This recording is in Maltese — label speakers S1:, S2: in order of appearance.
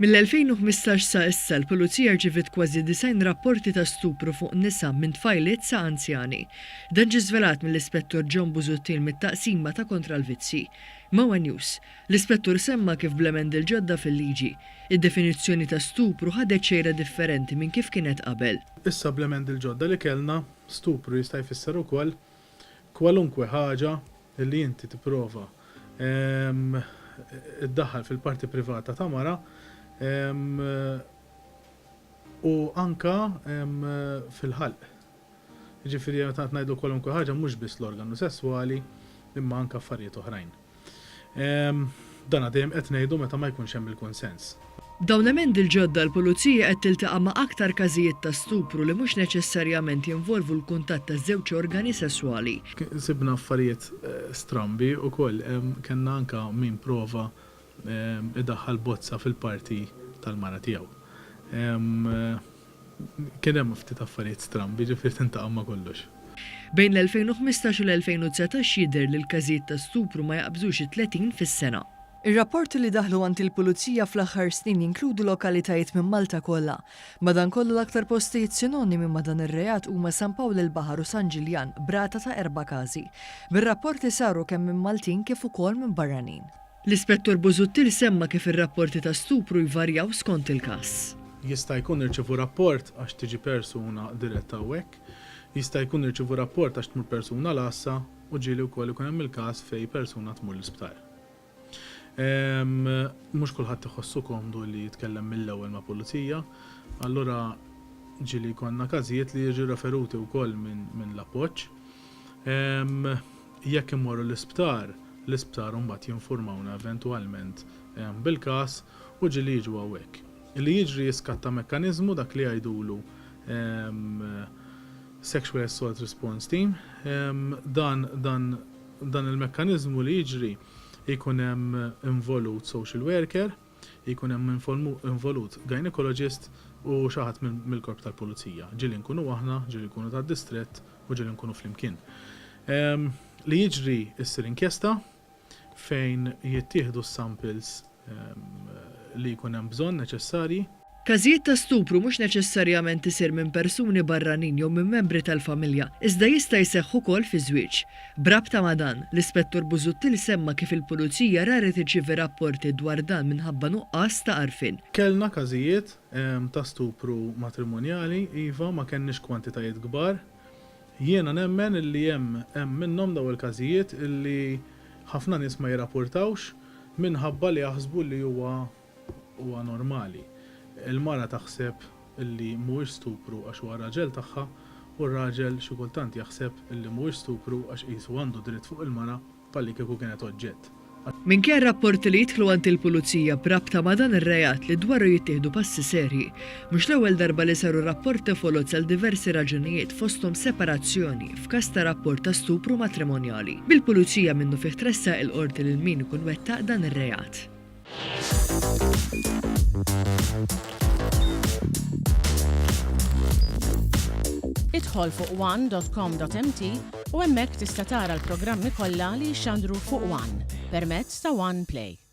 S1: Mill-2015 sa issa, l-Pulizija rċiviet kważi 90 rapporti ta' stupru fuq nisa minn tfajliet sa anzjani. Dan ġie żvelat mill-Ispettur John Busuttil mit-Taqsima ta' Kontra l-Vizzji. Ma' one News, l-Ispettur semma kif bl-emendi l-ġodda fil-liġi, id-definizzjoni ta' stupru ħadet xejra differenti minn kif kienet qabel.
S2: Issa bl-emendi l-ġodda li kellna, stupru jista' jfisser ukoll kwalunkwe ħaġa li inti tipprova ddaħħal fil-parti privata ta' mara u anke fil-ħalq. Jiġifieri meta qed ngħidu kwalunkwe ħaġa mhux biss l-organu sesswali imma anke affarijiet oħrajn. Dana dejjem qed ngħidu meta ma jkunx hemm il-kunsens.
S1: B'dawn l-emendi l-ġodda l-Pulizija qed tiltaqa' ma' aktar każijiet ta' stupru li mhux neċessarjament jinvolvu l-kuntatt ta' żewġ organi sesswali.
S2: Sibna affarijiet strambi wkoll. Kellna anke min prova idaħħal bozza fil-parti tal-mara tiegħu. Kien hemm ftit affarijiet strambi, ġifieri tintaqa' ma' kollox.
S1: Bejn l-2015 u l-2019 jidher li l-każijiet ta' stupru ma jaqbżux it-30 fis-sena. Ir-rapporti li daħlu għand il-Pulizija fl-aħħar snin jinkludu lokalitajiet minn Malta kollha. Madankollu l-aktar postijiet sinonimi ma' dan ir-reat huma San Pawl il-Baħar u San Ġiljan b'rata ta' erba' każi. Bir-rapporti saru kemm minn Maltin kif ukoll minn barranin. L-Ispettur Busuttil semma kif ir-rapporti ta' stupru jvarjaw skont il-każ.
S2: Jista' jkun nirċievu rapport għax tiġi persuna diretta hawnhekk, jista' jkun nirċievu rapport għax tmur persuna l-għassa u ġieli wkoll ikun hemm il-każ fejn persuna tmur l-isptar. Mhux kulħadd iħossu komdu li jitkellem mill-ewwel ma' pulizija, allura ġieli jkollna każijiet li jiġu referuti wkoll minn l-appoġġ. Jekk immorru l-isptar, l-isptar imbagħad jinfurmawna eventwalment bil-każ u ġieli jiġu hawnhekk. Li jiġri jiskatta mekkaniżmu dak li jgħidulu Sexual Assault Response Team. Dan dan dan il-mekkaniżmu li jiġri jkun hemm involut social worker, jkun hemm involut gynecologist u xi ħadd mill-korp tal-pulizija. Ġieli nkunu aħna, ġieli nkunu tad-distrett u ġieli nkunu flimkien. Li jiġri ssir inkjesta fejn jittieħdu s-samples li jkun hemm bżonn neċessarji.
S1: Każijiet ta' stupru mhux neċessarjament isir minn persuni barranin jew minn membri tal-familja, iżda jista' jseħħ ukoll fi żwieġ. B'rabta ma' dan, l-Ispettur Busuttil semma kif il-Pulizija rari tirċievi rapporti dwar dan minħabba nuqqas ta' għarfien.
S2: Kellna każijiet ta' stupru matrimonjali, iva, ma kellniex kwantitajiet kbar. Jiena nemmen illi hemm hemm minnhom dawn il-każijiet illi ħafna nies ma jirrapportawx minħabba li jaħsbu li huwa huwa normali. Il-mara taħseb illi mhuwiex stupru għax huwa r-raġel tagħha u r-raġel xi kultant jaħseb illi mhuwiex stupru għax qisu għandu dritt fuq il-mara bħallikieku kienet oġġett.
S1: Minkejja rapporti li jidħlu għand il-Pulizija b'rabta ma' dan ir-reat li dwaru jittieħdu passi serji, mhux l-ewwel darba li saru rapporti foloz għal diversi raġunijiet fosthom separazzjoni f'każ ta' rapport ta' stupru matrimonjali, bil-Pulizija minnufih tressaq il-Qorti lil min ikun wettaq dan ir-reat.
S3: Idħol fuq one.com.mt u hemmhekk tista' tara l-programmi kollha li jixxandru fuq One permezz ta' One Play.